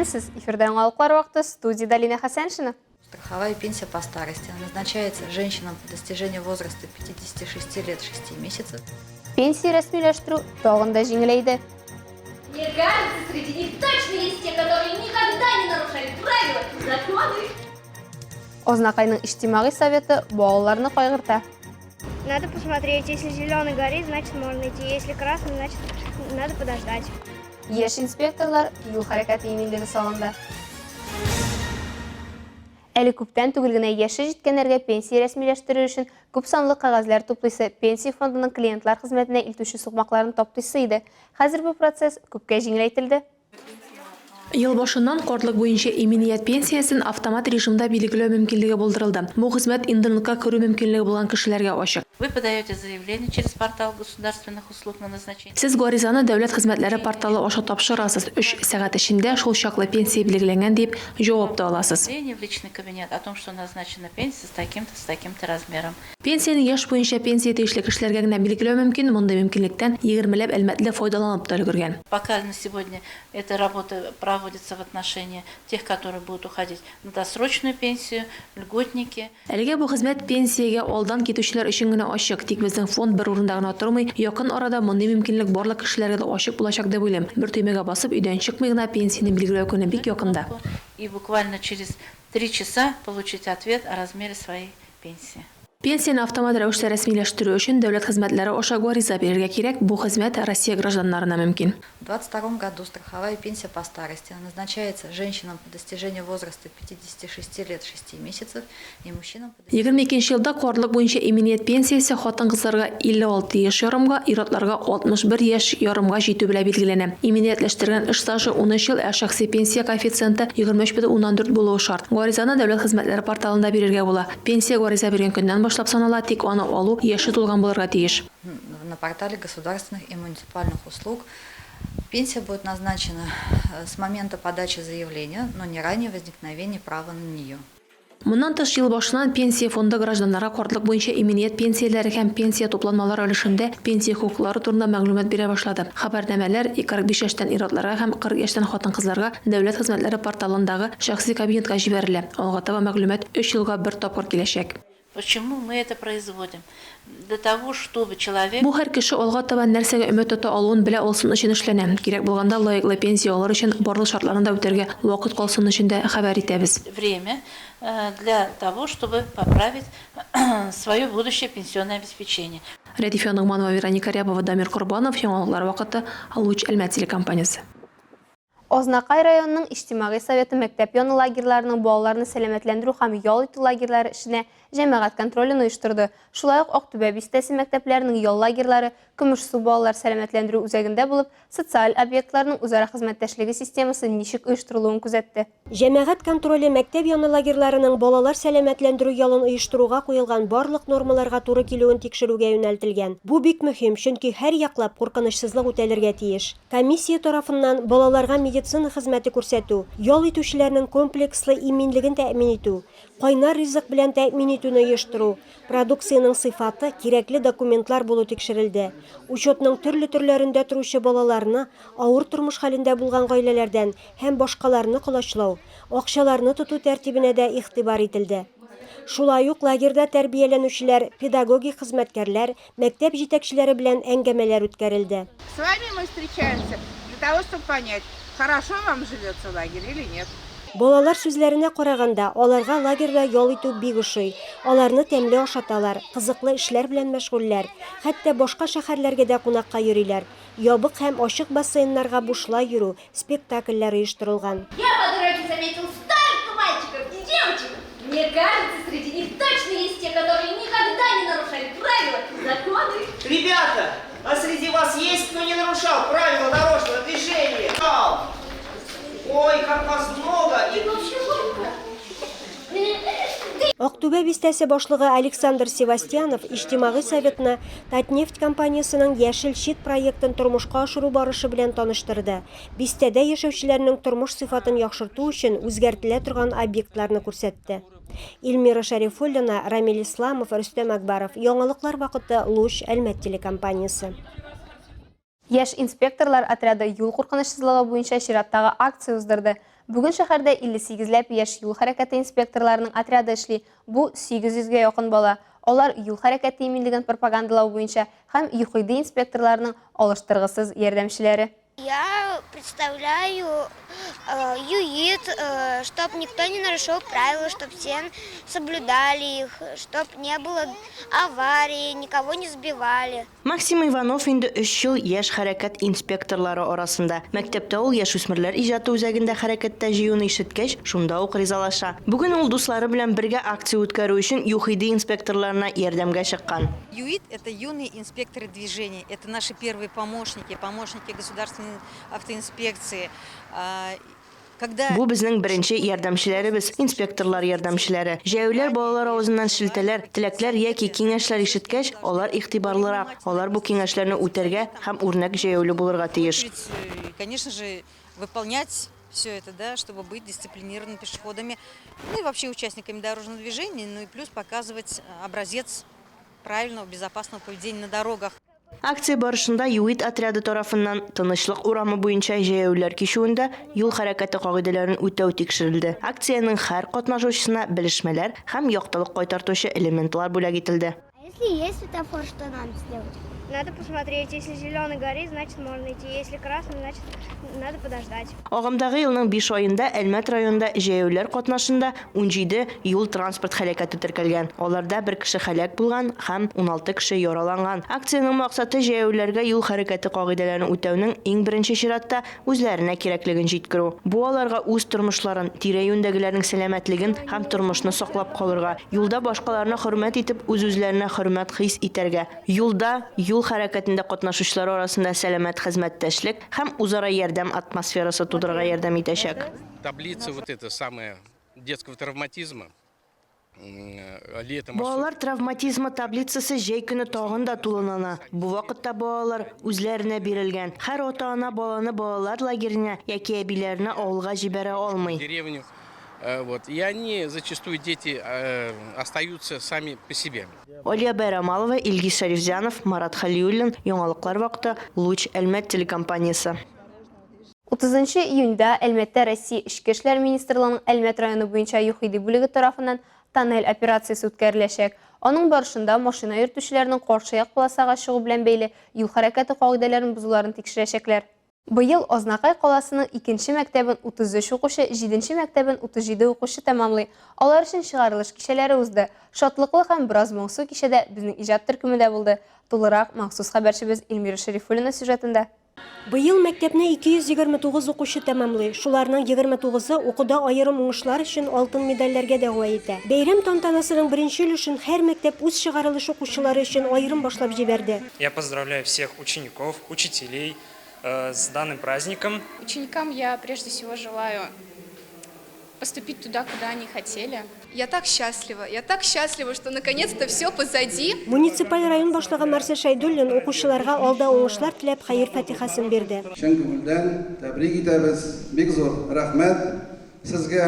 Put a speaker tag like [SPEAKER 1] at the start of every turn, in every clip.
[SPEAKER 1] Исәнмесез! Эфирда яңалыклар вакыты, студиядә Лина Хәсәншина.
[SPEAKER 2] Страховая пенсия по старости назначается женщинам по достижению возраста 56 лет 6 месяцев.
[SPEAKER 1] Пенсия рәсмиләштерү тагын да җиңеләйде.
[SPEAKER 3] Мне кажется, среди них точно есть те, которые никогда не нарушали правила и законы.
[SPEAKER 1] Азнакайның иҗтимагый советы балаларны кайгырта.
[SPEAKER 4] Надо посмотреть, если зеленый горит, значит можно идти, если красный, значит надо подождать.
[SPEAKER 1] Яшь инспекторлар юл хәрәкәте иминлеге сагында. Әле күптән түгел генә яше җиткәннәргә пенсия рәсмиләштерер өчен күп санлы кәгазьләр туплыйсы, пенсия фондының клиентлар хезмәтенә илтүче сукмакларын таптыйсы иде. Хәзер бу процесс күпкә җиңеләйтелде.
[SPEAKER 5] Ел башыннан картлык буенча иминият пенсиясен автомат режимда билгеләү мөмкинлеге булдырылды. Бу хезмәт интернетка керү мөмкинлеге булган кешеләргә ачык.
[SPEAKER 6] Вы подаете заявление через портал государственных услуг на назначение.
[SPEAKER 5] Сез гаризаны Дәүләт хезмәтләре порталы аша тапшырасыз, өч сәгать эчендә шул чаклы пенсия билгеләнгән дип җавап та аласыз.
[SPEAKER 6] Заявление в личный кабинет о том, что назначена пенсия с таким-то, с таким-то размером.
[SPEAKER 5] Пенсияне яшь буенча пенсия тиешле кешеләргә генә билгеләү мөмкин, мондый мөмкинлектән егермеләп әлмәтле файдаланып та өлгергән.
[SPEAKER 6] Пока на сегодня эта работа проводится в отношении тех, которые будут уходить на досрочную пенсию, льготники.
[SPEAKER 5] Әлегә бу хезмәт пенсиягә алдан китүчеләр өчен генә ачык, тик безнең фонд бер урында гына тормый, якын арада мондый мөмкинлек барлык кешеләргә дә ачык булачак дип уйлыйм. Бер төймәгә басып, өйдән чыкмый гына пенсияне билгеләү көне бик якында.
[SPEAKER 6] И буквально через три часа получить ответ о размере своей пенсии.
[SPEAKER 5] Пенсияне автомат рәвештә рәсмиләштерү өчен дәүләт хезмәтләре аша гариза бирергә кирәк, бу хезмәт Россия гражданнарына мөмкин.
[SPEAKER 2] В 22 году страховая пенсия по старости назначается женщинам по достижению возраста 56 лет 6 месяцев и мужчинам по
[SPEAKER 5] 22 нче елда картлык буенча иминият пенсиясе хатын-кызларга 56 яшь ярымга, ир-атларга 61 яшь ярымга җитү белән билгеләнә. Иминиятләштергән эш стажы 13 ел, ә шәхси пенсия коэффициенты 23,4 булуы шарт. Гаризаны Дәүләт хезмәтләре порталында бирергә була. Пенсия гариза биргән көннән башлап санала, тик аны алу яше тулган булырга тиеш.
[SPEAKER 2] На портале государственных и муниципальных услуг пенсия будет назначена э, с момента подачи заявления, но не ранее возникновения права на нее.
[SPEAKER 5] Моннан тыш, ел башыннан Пенсия фонды гражданнарга картлык буенча иминият пенсияләре һәм пенсия тупланмалары өлешендә пенсия хокуклары турында мәгълүмат бирә башлады. Хәбәрнамәләр 45 яшьтән ир-атларга һәм 40 яшьтән хатын-кызларга Дәүләт хезмәтләре порталындагы шәхси кабинетка җибәрелә. Алга таба мәгълүмат өч елга бер тапкыр киләчәк.
[SPEAKER 6] Почему мы это производим? Для того, чтобы человек.
[SPEAKER 5] Бу һәр кеше алга таба нәрсәгә өмет тота алуын белә алсын өчен эшләнә. Кирәк булганда, лаеклы пенсия алыр өчен барлык шартларны да үтәргә вакыт калсын өчен дә хәбәр итәбез.
[SPEAKER 6] Время для того, чтобы поправить свое будущее пенсионное обеспечение.
[SPEAKER 5] Рәдифә Ногманова, Вероника Рябова, Дамир Корбанов, Яңалыклар вакыты, Луч Әлмәт телекомпаниясе.
[SPEAKER 1] Азнакай районының Иҗтимагый советы мәктәп яны лагерьларының балаларны сәламәтләндерү һәм ял итү лагерьлары эшенә җәмәгать контролен оештырды. Шулай ук Актүбә бистәсе мәктәпләренең ял лагерьлары Көмешсу балалар сәламәтләндерү үзәгендә булып, социаль объектларның үзара хезмәттәшлеге системасы ничек оештырылуын күзәтте.
[SPEAKER 7] Җәмәгать контроле мәктәп яны лагерьларының балалар сәламәтләндерү ялын оештыруга куелган барлык нормаларга туры килүен тикшерүгә юнәлтелгән. Бу бик мөһим, чөнки һәрьяклап куркынычсызлык үтәлергә тиеш. Комиссия тарафыннан балаларга медицина хезмәте күрсәтү, ял итүчеләрнең комплекслы иминлеген тәэмин итү, кайнар ризык белән тәэмин итүне оештыру, Продукциянең сыйфаты, кирәкле документлар булу тикшерелде. Учетның төрле төрләрендә торучы балаларны, авыр тормыш хәлендә булган гаиләләрдән һәм башкаларны колачлау, акчаларны тоту тәртибенә дә игътибар ителде. Шулай ук лагерьда тәрбияләнүчеләр, педагогик хезмәткәрләр, мәктәп җитәкчеләре белән әңгәмәләр үткәрелде.
[SPEAKER 8] С вами мы встречаемся для того, чтобы понять, хорошо вам живется в лагере или нет.
[SPEAKER 7] Балалар сүзләренә караганда, аларга лагерьда ял итү бик ошый. Аларны тәмле ашаталар, кызыклы эшләр белән мәшгульләр. Хәтта башка шәһәрләргә дә кунакка йөриләр. Ябык һәм ачык бассейннарга бушлай йөрү, спектакльләр оештырылган.
[SPEAKER 3] Я по дороге заметил столько мальчиков и девочек! Мне кажется, среди них точно есть те, которые никогда не нарушали правила и законы.
[SPEAKER 9] Ребята, а среди вас есть, кто не нарушал правила дорожного движения? Ой, как вас много!
[SPEAKER 3] И вообще ловко.
[SPEAKER 7] Актүбә бистәсе башлыгы Александр Севастьянов Иҗтимагый советны Татнефть компаниясенең Яшел щит проектын тормышка ашыру барышы белән таныштырды, бистәдә яшәүчеләрнең тормыш сыйфатын яхшырту өчен үзгәртелә торган объектларны күрсәтте. Эльмира Шәрифуллина, Рамил Исламов, Рөстәм Әкбаров. Яңалыклар вакыты, Луч, Әлмәт телекомпаниясе.
[SPEAKER 1] Яшь инспекторлар отряды юл куркынычсызлыгы буенча чираттагы акция уздырды. Бүген шәһәрдә 58 ләп яшь юл хәрәкәте инспекторларының отряды эшли, бу 800 гә якын бала. Алар юл хәрәкәте иминлеген пропагандалау буенча һәм ЮХИДИ инспекторларының алыштыргысыз ярдәмчеләре.
[SPEAKER 4] Я представляю ЮИД, чтоб никто не нарушил правила, чтоб все соблюдали их, чтоб не было аварии, никого не сбивали.
[SPEAKER 10] Максим Иванов инде өч ел яшь хәрәкәт инспекторлары арасында. Мәктәптә ул яшүсмерләр иҗаты үзәгендә хәрәкәттә җыюны ишеткәч, шунда ук ризалаша. Бүген ул дуслары белән бергә акция үткәрү өчен ЮХИДИ инспекторларына ярдәмгә чыккан.
[SPEAKER 11] ЮИД, это юные инспекторы движения, это наши первые помощники, помощники государственной автоинспекции. Когда
[SPEAKER 10] Бу безнең беренче ярдәмчеләребез, инспекторлар ярдәмчеләре. Җәяүләр балалар авызыннан шелтәләр, теләкләр яки киңәшләр ишеткәч, алар игътибарлырак, алар бу киңәшләрне үтәргә һәм үрнәк җәяүле булырга тиеш.
[SPEAKER 11] Конечно же, выполнять все это, да, чтобы быть дисциплинированными пешеходами, ну и вообще участниками дорожного движения, ну и плюс показывать образец правильного, безопасного поведения на дорогах.
[SPEAKER 10] Акция барышында ЮИД отряды тарафыннан Тынычлык урамы буенча җәяүлеләр кичүендә юл хәрәкәте кагыйдәләрен үтәү тикшерелде. Акциянең һәр катнашучысына белешмәләр һәм яктылык кайтартучы элементлар бүләк ителде.
[SPEAKER 4] А если есть светофор, что надо сделать? Надо посмотреть, если зеленый горит, значит можно идти, если красный, значит надо подождать.
[SPEAKER 10] Агымдагы елның биш аенда Әлмәт районында җәяүлеләр катнашында 17 юл-транспорт һәлакәте теркәлгән, аларда бер кеше һәлак булган һәм 16 кеше яраланган. Акциянең максаты, җәяүлеләргә юл хәрәкәте кагыйдәләрен үтәүнең иң беренче чиратта үзләренә кирәклеген җиткерү. Бу аларга үз тормышларын, тирә-юньдәгеләрнең сәламәтлеген һәм тормышны саклап калырга, юлда башкаларны хөрмәт итеп үз-үзләренә хөрмәт хис итәргә, юлда, юл хәрәкәтендә катнашучылар арасында сәламәт хезмәттәшлек һәм үзара ярдәм атмосферасы тудырырга ярдәм итәчәк.
[SPEAKER 12] Таблица вот эта самая детского травматизма летом.
[SPEAKER 10] Балалар травматизмы таблицасы җәй көне тагын да тулылана. Бу вакытта балалар үзләренә бирелгән. Һәр ата-ана баланы балалар лагеренә яки әбиләренә авылга җибәрә алмый.
[SPEAKER 12] Деревню. Э, вот. И они зачастую, дети, э, остаются сами по себе.
[SPEAKER 10] Алия Байрамалова, Илгиз Шәрифзянов, Марат Хәлиуллин, Яңалыклар вакыты, Луч, Әлмәт телекомпаниясе.
[SPEAKER 1] 30 нчы июньдә Әлмәттә Россия Эчке эшләр министрлыгының Әлмәт районы буенча ЮХИДИ бүлеге тарафыннан Тоннель операциясе үткәреләчәк. Аның барышында машина йөртүчеләрнең каршы як полосага чыгу белән бәйле юл хәрәкәте кагыйдәләрен бозуларын тикшерәчәкләр. Быел Азнакай каласының икенче мәктәбен 33 укучы, җиденче мәктәбен 37 укучы тәмамлый. Алар өчен чыгарылыш кичәләре узды. Шатлыклы һәм бераз моңсу кичәдә безнең иҗат төркеме дә булды. Тулырак махсус хәбәрчебез Эльмира Шәрифуллина сюжетында.
[SPEAKER 7] Быел мәктәпне 229 укучы тәмамлый, шуларның 29-ы укуда аерым уңышлар өчен алтын медальләргә дәгъва итә. Бәйрәм тантанасының беренче өлешен һәр мәктәп үз чыгарылыш укучылары өчен аерым башлап җибәрде.
[SPEAKER 13] Я поздравляю всех учеников, учителей с данным праздником.
[SPEAKER 14] Ученикам я прежде всего желаю поступить туда, куда они хотели.
[SPEAKER 15] Я так счастлива, я так счастлива, что наконец-то все позади.
[SPEAKER 7] Муниципаль район башлыгы Марсель Шәйдуллин укучыларга алда уңышлар теләп хәер-фатихасын бирде.
[SPEAKER 16] Чын күңелдән тәбрик итәбез, бик зур рәхмәт сезгә,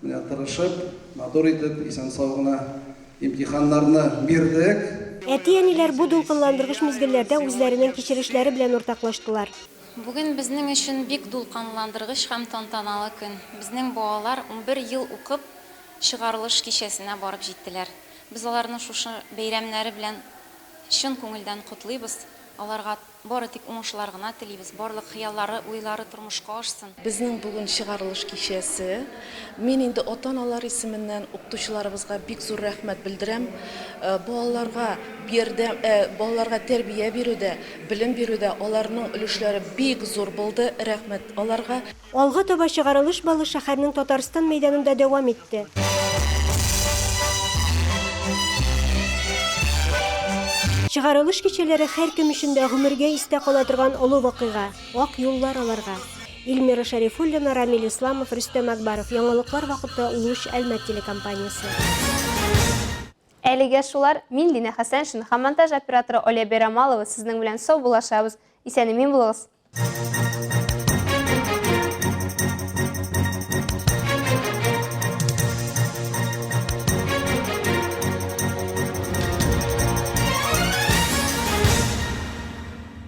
[SPEAKER 16] менә тырышып, матур итеп, исән-сау гына имтиханнарны бирдек.
[SPEAKER 7] Әти-әниләр бу дулкынландыргыч мизгелләрдә үзләренең кичерешләре белән уртаклаштылар.
[SPEAKER 17] Бүген безнең өчен бик дулканландыргыч һәм тантаналы көн. Безнең балалар 11 ел укып, чыгарылыш кичәсенә барып җиттеләр. Без аларны шушы бәйрәмнәре белән чын күңелдән котлыйбыз. Аларга бары тик уңышлар гына телибез, барлык хыяллары, уйлары тормышка ашсын.
[SPEAKER 18] Безнең бүген чыгарылыш кичәсе. Мин инде ата-аналар исеменнән укытучыларыбызга бик зур рәхмәт белдерәм. Балаларга ярдәм, балаларга тәрбия бирүдә, Белем бирүдә аларның өлешләре бик зур булды, рәхмәт аларга.
[SPEAKER 7] Алга таба чыгарылыш балы шәһәрнең Татарстан мәйданында дәвам итте. Чыгарылыш кичәләре һәркем өчен дә гомергә истә кала торган олы вакыйга. Ак юллар аларга. Эльмира Шәрифуллина, Рамил Исламов, Рөстәм Акбаров. Яңалыклар вакыты, Луч, Әлмәт телекомпаниясе.
[SPEAKER 1] Әлегә шулар, мин Линә Хәсәншина һәм монтаж операторы Оля Бәйрамалова сезнең белән саубуллашабыз. Исән-имин булыгыз!